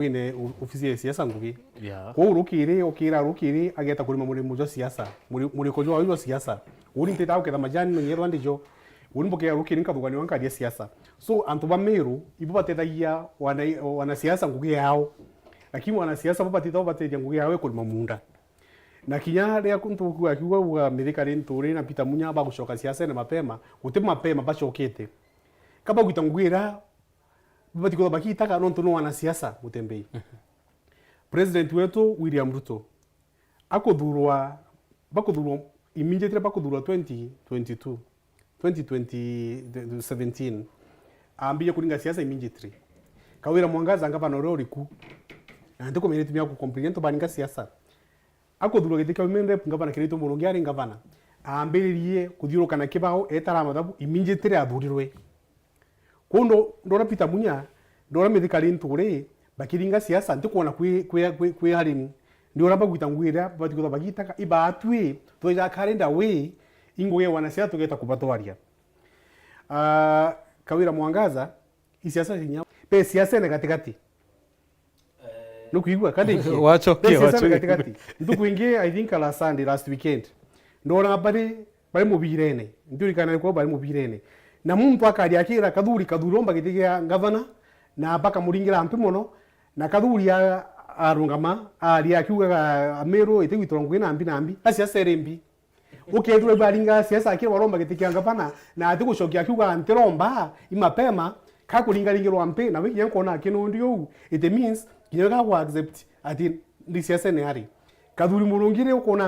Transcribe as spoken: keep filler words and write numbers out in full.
Wine u-, ofisi ya siasa ngugi. Yeah. Kwou rukiri, ukira rukiri, ageta kurima murimo jwa siasa. Muri-, muriko jwa jwa siasa. Uni ntita uketha majani no nyerwa ndijo. Uni mbukea rukiri nkathuganio nkaria siasa. So, antu ba Meru, ibo batethagia wana, wana siasa ngugi yao. Lakini wana siasa bo batita batethia ngugi yao kurima munda. Na kinya ria kuntu kuga kiuga uga Mithika Linturi na Peter Munya bagucoka siasene mapema, guti mapema bacokete. Kabagwita ngugi ira babati kwithirwa bakitaga nontu no wanasiasa mutembei. President wetu William Ruto akuthurwa, bakuthurwa immediately bakuthurwa twenty twenty-two, twenty twenty, seventeen, ambia kuringa siasa immediately. Kawira Mwangaza ngavana uria uriku. Na ntikumenya itumi ya kucomplain antu baringa siasa. Akuthurwa giti kia women rep, ngavana Kiraitu Murungi ari ngavana. Ambiririe kuthiuruka na kibao etara mathabu immediately athurirwe. Kwou ndo-, ndora Peter Munya, ndora Mithika Linturi, bakiringa siasa, ntikwona kwi, kwi, kwi, kwi harini. Ndiona bagwita ngugi iria babati kwithirwa bagitaga, ibaatwi, tweja calendar way, ingugi ya wanasiasa tugeta kubatwaria. Ah, Kawira Mwangaza, isiasa cinya, pe siasene gatigati. Nukwigua, kadi ingi? Wachokia, pe siasene wachokia. Gatigati. Ntuku ingi, I think last Sunday, last weekend, ndona bari bari mubirene. Ntiurikana ni kwao bari mubirene. Na muntu akaria akira Kathuri, Kathuri omba giti gia ngavana, na bakamuringira mpi mono, na Kathuri a-, arungama, aria akiugaga, "Amiru, itigwitwa ngugi na mbi na mbi." Asiasa iri mbi. Ukethirwa baringa siasa akira baromba giti kia ngavana, na ati gucokia akiuga, "Ntiromba, i mapema," kakuringaringirwa mpi, na we kinya nkona akinundi uu, it means, kinya we gagwa accept ati ndi siasa ni ari. Kathuri Murungi ri ukona